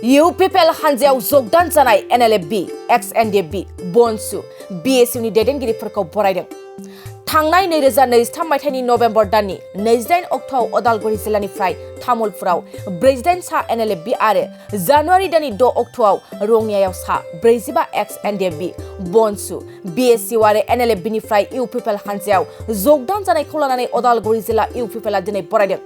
UPPL हानजायाव जगदान जानाय NLFB, NDFB, BONSU, BSU नि दैदेनगिरिफोरखौ बरायदों। थांनाय 2023 मायथाइनि नभेम्बर दाननि 28 अक्ट'आव उदालगुरि जिल्लानिफ्राय तामुलपुराव 48 सा NLFB आरो जानुवारि दाननि 6 अक्ट'आव रङियायाव सा 45 NDFB, BONSU, BSU आरो NLFB निफ्राय UPPL हानजायाव जगदान जानायखौ लानानै उदालगुरि जिल्ला UPPLआ दिनै बरायदों।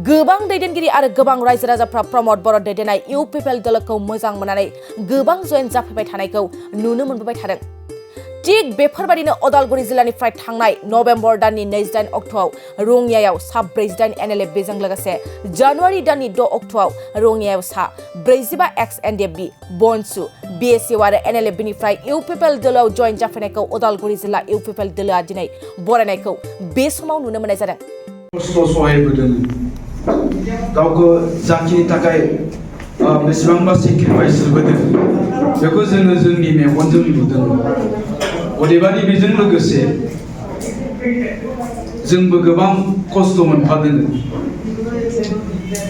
गोबां दैदेनगिरि आरो गोबां रायजो राजाफ्रा प्रमद बर' दैदेननाय UPPL दलखौ मोजां मोननानै गोबां जयेन जाफैबाय थानायखौ नुनो मोनबाय थादों। थिग बेफोरबायदिनो उदालगुरि जिल्लानिफ्राय थांनाय नभेम्बर दाननि 28 अक्ट'आव रङियायाव सा 48 NLFB जों लोगोसे जानुवारि दाननि 6 अक्ट'आव रङियायाव सा 45 NDFB, BONSU, BSU आरो NLFB निफ्राय UPPL दलआव जयेन जाफैनायखौ उदालगुरि जिल्ला UPPL दलआ दिनै बरायनायखौ बे समाव नुनो मोननाय जादों। खस्थ' सहायबोदों गावखौ जाखिनि थाखाय बेसेबांबा सेक्रिफाइस होबोदों बेखौ जोङो जोंनि मेगनजों नुदों। अदेबानि बेजों लोगोसे जोंबो गोबां खस्थ' मोनफादों।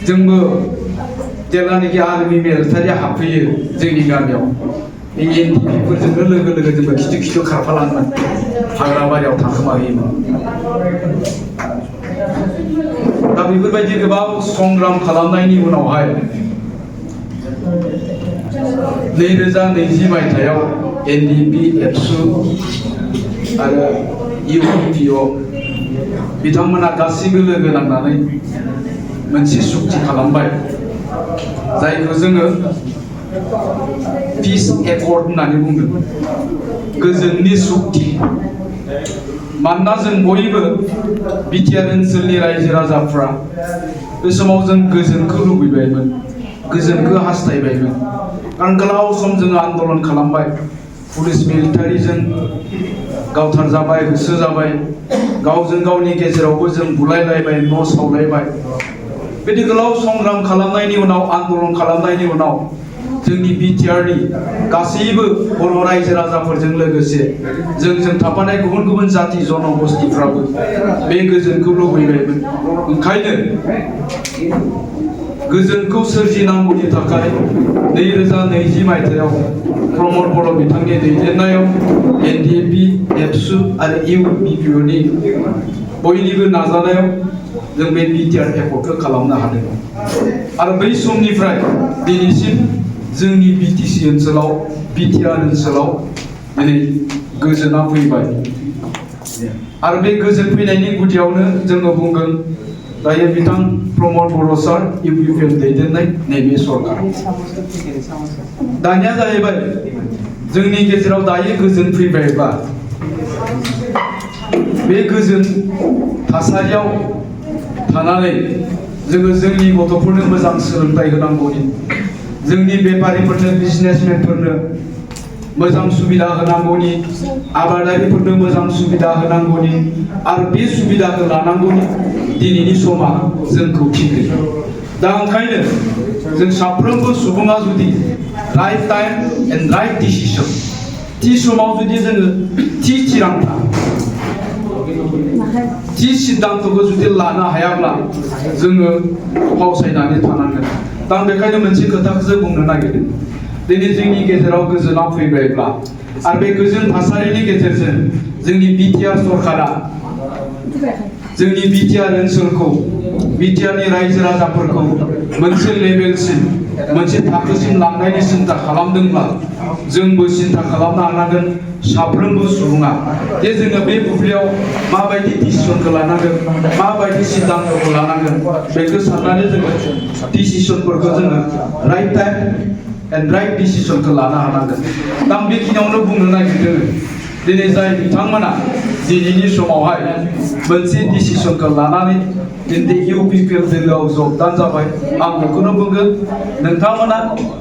जोंबो जेब्लानाखि आर्मि मिलिटारिया हाबफैयो जोंनि गामियाव NDFBफोरजोंनो लोगो जोंबो खिथु खारफालाङोमोन, हाग्रा बारियाव थाखोमाहैयोमोन। दा बेफोरबायदि गोबां संग्राम खालामनायनि उनावहाय 2020 मायथाइयाव NDFB, BSU आरो UPPL बिथांमोना गासैबो लोगो नांनानै मोनसे सुक्ति खालामबाय, जायखौ जोङो पिस एकर्ड होननानै बुंदों, गोजोननि सुक्ति। मानोना जों बयबो बिटिआर ओनसोलनि रायजो राजाफ्रा बे समाव जों गोजोनखौ लुबैबायमोन, गोजोनखौ हास्थायबायमोन। आं गोलाव सम जोङो आन्दलन खालामबाय, पुलिस मिलिटारिजों गावथारजाबाय, होसोजाबाय, गावजों गावनि गेजेरावबो जों बुलायलायबाय, न' सावलायबाय। बिदि गोलाव संग्राम खालामनायनि उनाव, आन्दलन खालामनायनि उनाव जोंनि बिटिआरनि गासैबो बर' रायजो राजाफोरजों लोगोसे जोंजों थाफानाय गुबुन जाति जनगोष्ठीफ्राबो बे गोजोनखौ लुबैबायमोन। ओंखायनो गोजोनखौ सोरजिनांगौनि थाखाय 2020 मायथाइयाव प्रमद बर' बिथांनि दैदेननायाव NDFB, BSU आरो UPPLनि बयनिबो नाजानायाव जों बे बिटिआर एकर्डखौ खालामनो हादों। आरो बै समनिफ्राय दिनैसिम जोंनि BTC ओनसोलाव, बिटिआर ओनसोलाव दिनै गोजोना फैबाय। आरो बे गोजोन फैनायनि गुदियावनो जोङो बुंगोन दायो बिथां प्रमद बर' सार UPPL दैदेननाय नैबे सरकार। दानिया जाहैबाय जोंनि गेजेराव दायो गोजोन फैबायबा बे गोजोन थासारियाव थानानै जोङो जोंनि गथ'फोरनो मोजां सोलोंथाइ होनांगौनि, जोंनि बेफारिफोरनो, बिजनेसमेनफोरनो मोजां सुबिदा होनांगौनि, आबादारिफोरनो मोजां सुबिदा होनांगौनि आरो बे सुबिदाखौ लानांगौनि दिनैनि समा जोंखौ थिनदों। दा ओंखायनो जों साफ्रोमबो सुबुङा जुदि right time and right decision, थि समाव जुदि जोङो थि थिरांथा, थि सिद्धान्तखौ जुदि लानो हायाब्ला जोङो फावसायनानै थानांगोन। दा आं बेखायनो मोनसे खोथाखौसो बुंनो नागिरदों। दिनै जोंनि गेजेराव गोजोना फैबायब्ला आरो बे गोजोन थासारिनि गेजेरजों जोंनि बिटिआर सरकारा जोंनि बिटिआर ओनसोलखौ, बिटिआरनि रायजो राजाफोरखौ मोनसे लेभेलसिम, मोनसे थाखोसिम लांनायनि सिन्था खालामदोंब्ला जोंबो सिन्था खालामनो हानांगोन साफ्रोमबो सुबुङा जे जोङो बे बुब्लियाव माबायदि डिसिसनखौ लानांगोन, माबायदि सिद्धान्तखौ लानांगोन, बेखौ साननानै जोङो डिसिसनफोरखौ जोङो राइट टाइम एन्ड राइट डिसिसनखौ लानो हानांगोन। दा आं बेखिनियावनो बुंनो नागिरदों दिनै जाय बिथांमोना दिनैनि समावहाय मोनसे डिसिसनखौ लानानै दिनै UPPL दोलोआव जगदान जाबाय, आं बेखौनो बुंगोन नोंथांमोना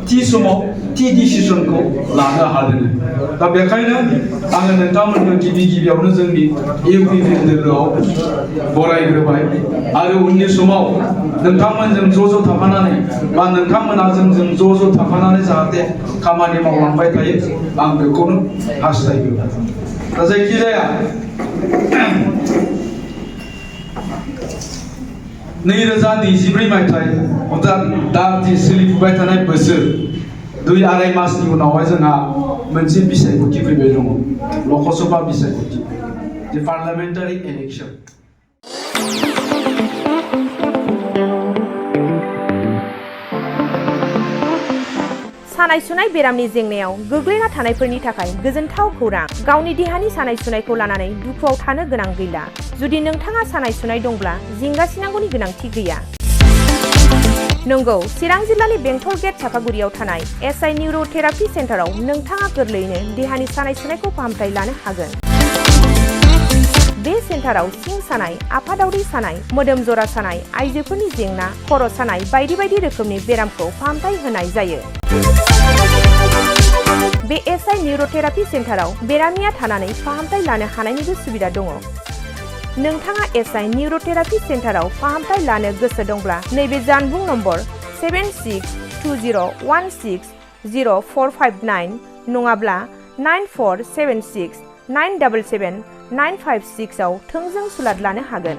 थि समाव थि डिसिसनखौ लानो हादों। दा बेखायनो आङो नोंथांमोनखौ गिबियावनो जोंनि UPPL दोलोआव बरायग्रोबाय आरो उननि समाव नोंथांमोनजों ज' थाफानानै बा नोंथांमोना जोंजों ज' थाफानानै जाहाथे खामानि मावलांबाय थायो आं बेखौनो हास्थायो। दा जायखिजाया 2024 मायथाइ दा जि सोलिफुबाय थानाय बोसोर 2-2.5 मासनि उनावहाय जोंहा मोनसे बिसायख'थि फैबाय दङ लकसभा बिसायख'थि जे पार्लियामेन्टारि इलेक्शन सानाय सुनाय बेरामनि जेंनायाव गोग्लैना थानायफोरनि थाखाय गोजोनथाव खौरां गावनि देहानि सानाय सुनायखौ लानानै दुखुआव थानो गोनां गैला जुदि नोंथाङा सानाय सुनाय दंब्ला जिंगासिनांगौनि गोनांथि गैया नंगौ चिरां जिल्लानि बेंटल गेट चापागुरियाव थानाय एसआइ निउर'थेरापि सेन्टाराव नोंथाङा गोरलैयैनो देहानि सानाय सुनायखौ फाहामथाय लानो हागोन बे सेन्टाराव सिं सानाय आफादावरि सानाय मोदोम जरा सानाय आइजोफोरनि जेंना खर' सानाय बायदि बायदि रोखोमनि बेरामखौ फाहामथाय होनाय जायो बे एसआइ निउर'थेरापि सेन्टाराव बेरामिया थानानै फाहामथाय लानो हानायनिबो सुबिदा दङ नोंथाङा एसआइ निउर'थेरापि सेन्टाराव फाहामथाय लानो गोसो दंब्ला नैबे जानबुं नम्बर 7620160459 नङाब्ला 9476977956 आव थोंजों सुलाद लानो हागोन